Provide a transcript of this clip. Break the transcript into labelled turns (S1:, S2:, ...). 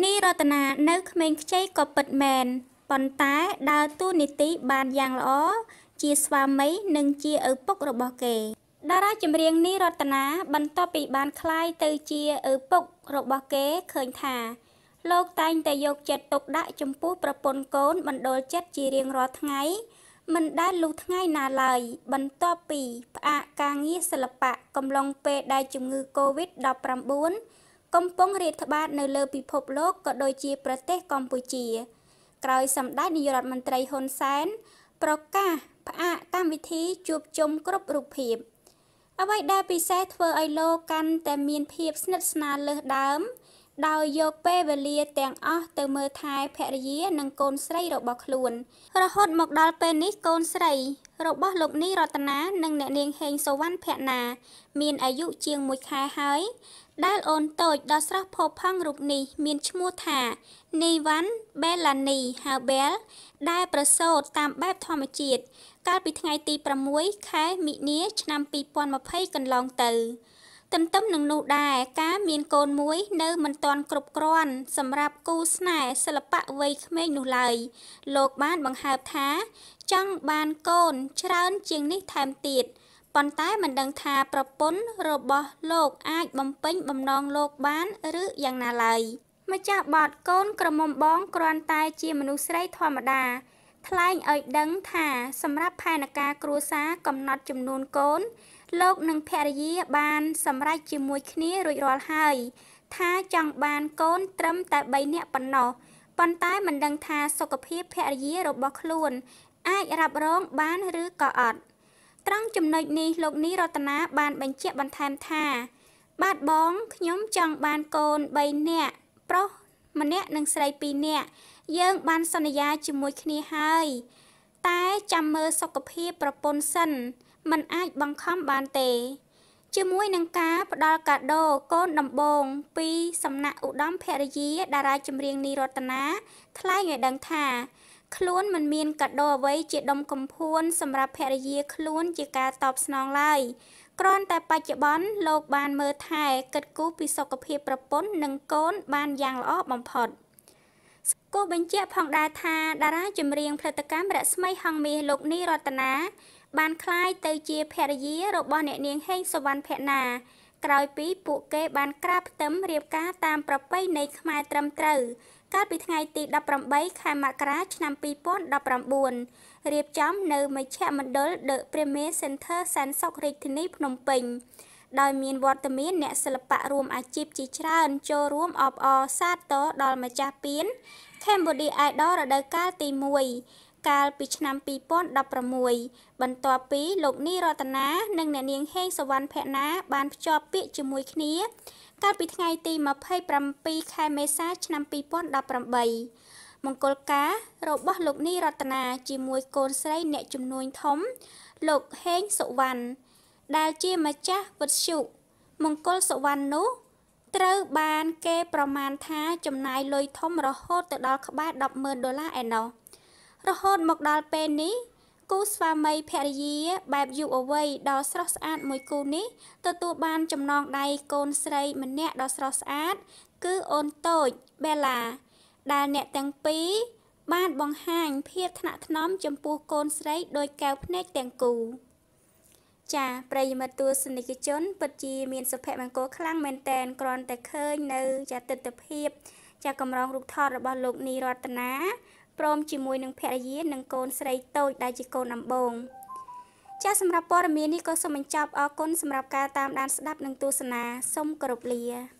S1: នីរតនានៅក្មេងខ្ចីក៏ពិតមែនប៉ុន្តែដើរតួនាទីបានយ៉ាងល្អជាស្វាមីនិងជាឪពុករបស់គេតារាចម្រៀងនីរតនាបន្ទាប់ពីបានក្លាយទៅជាឪពុករបស់គេឃើញថាលោកតែងតែយកចិត្តទុកដាក់ចំពោះប្រពន្ធកូនបណ្ដុលចិត្តជារៀងរាល់ថ្ងៃមិនដែលលុះថ្ងៃណាឡើយបន្ទាប់ពីផ្អាកការងារសិល្បៈកំឡុងពេលដែលជំងឺ Covid-19 កំពុងរាតត្បាតនៅលើពិភពលោកក៏ដូចជាប្រទេសកម្ពុជាក្រោយសម្ដេចនាយករដ្ឋមន្ត្រីហ៊ុនសែនប្រកាសផ្អាកកម្មវិធីជួបជុំគ្រប់រូបភាពអ្វីដែលពិសេសធ្វើឲ្យលោកកាន់តែមានភាពស្និទ្ធស្នាលលើសដើមដោយយកពេលវេលាទាំងអស់ទៅមើលថែភរិយានិងកូនស្រីរបស់ខ្លួនរហូតមកដល់ពេលនេះកូនស្រីរបស់លោកនីរតនានិងអ្នកនាងហេងសុវណ្ណភក្ណាមានអាយុជាង1ខែហើយដែលអូនតូចដ៏ស្រស់ផូរផង់រូបនេះមានឈ្មោះថានីវ៉ាន់បេឡានីហៅបែលដែលប្រសូតតាមបែបធម្មជាតិកាលពីថ្ងៃទី6ខែមិនិនាឆ្នាំ2020កន្លងទៅទន្ទឹមនឹងនោះដែរការមានកូនមួយនៅមិនទាន់គ្រប់គ្រាន់សម្រាប់គូស្នេហ៍សិល្បៈវ័យក្មេងនោះឡើយលោកបានបង្ហើបថាចង់បានកូនច្រើនជាងនេះថែមទៀតប៉ុន្តែមិនដឹងថាប្រពន្ធរបស់លោកអាចបំពេញបំណងលោកបានឬយ៉ាងណាឡើយម្ចាស់បទកូនក្រមុំបងគ្រាន់តែជាមនុស្សស្រីធម្មតាថ្លែងឲ្យដឹងថាសម្រាប់ផែនការគ្រួសារកំណត់ចំនួនកូនលោកនិងភរិយាបានសម្រេចជាមួយគ្នារួចរាល់ហើយថាចង់បានកូនត្រឹមតែ3នាក់ប៉ុណ្ណោះប៉ុន្តែមិនដឹងថាសុខភាពភរិយារបស់ខ្លួនអាចរ៉ាប់រងបានឬក៏អត់ត្រង់ចំណុចនេះលោកនីរតនាបានបញ្ជាក់បន្ថែមថាបាទបងខ្ញុំចង់បានកូន3នាក់ប្រុសម្នាក់និងស្រី2នាក់យើងបានសន្យាជាមួយគ្នាហើយតែចាំមើលសុខភាពប្រពន្ធសិនមិនអាចបង្ខំបានទេជាមួយនឹងការផ្ដល់កាដូកូនដំបូងពីសំណាក់ឧត្តមភរិយាតារាចម្រៀងនីរតនាថ្លែងឲ្យដឹងថាខ្លួនមិនមានកាដូអ្វីជាដុំកំភួនសម្រាប់ភរិយាខ្លួនជាការតបស្នងឡើយគ្រាន់តែបច្ចុប្បន្នលោកបានមើលថែគិតគូរពីសុខភាពប្រពន្ធនិងកូនបានយ៉ាងល្អបំផុតគូបញ្ជាក់ផងដែរថាតារាចម្រៀងផលិតកម្មរស្មីហង្សមាសលោកនីរតនាបានក្លាយទៅជាភរិយារបស់អ្នកនាងហេងសុវណ្ណភក្ណាក្រោយពីពួកគេបានក្រាបផ្ទឹមរៀបការតាមប្រពៃណីខ្មែរត្រឹមត្រូវកាលពីថ្ងៃទី18ខែមករាឆ្នាំ2019រៀបចំនៅមជ្ឈមណ្ឌល The Premier Center សែនសុខរាជធានីភ្នំពេញដោយមានវត្តមានអ្នកសិល្បៈរួមអាជីពជាច្រើនចូលរួមអបអរសាទរដល់ម្ចាស់ពាន Cambodia Idol រដូវកាលទី1កាលពីឆ្នាំ2016បន្ទាប់ពីលោកនីរតនានិងអ្នកនាងហេងសុវណ្ណភក្ណាបានភ្ជាប់ពាក្យជាមួយគ្នាកាលពីថ្ងៃទី27ខែមេសាឆ្នាំ2018មង្គលការរបស់លោកនីរតនាជាមួយកូនស្រីអ្នកជំនួញធំលោកហេងសុវណ្ណដែលជាម្ចាស់វិទ្យុមង្គលសុវណ្ណនោះត្រូវបានគេប្រមាណថាចំណាយលុយធំរហូតទៅដល់ក្បែរ 100000 ដុល្លារឯណោះរហូតមកដល់ពេលនេះគូស្វាមីភរិយាបែបយុវវ័យដ៏ស្រស់ស្អាតមួយគូនេះទទួលបានចំណងដៃកូនស្រីម្នាក់ដ៏ស្រស់ស្អាតគឺអូនតូចបេឡាដែលអ្នកទាំងពីរបានបង្ហាញភាពថ្នាក់ថ្នមចំពោះកូនស្រីដោយកែវភ្នែកទាំងគូចាប្រិយមិត្តទស្សនិកជនពិតជាមានសុភមង្គលខ្លាំងមែនទែនគ្រាន់តែឃើញនៅចាទិដ្ឋភាពចាកម្រងរូបថតរបស់លោកនីរតនាព្រមជាមួយនឹងភរិយានិងកូនស្រីតូចដែលជាកូនដំបូងចាសម្រាប់ព័ត៌មាននេះក៏សូមបញ្ចប់អរគុណសម្រាប់ការតាមដានស្ដាប់និងទស្សនាសូមគោរពលា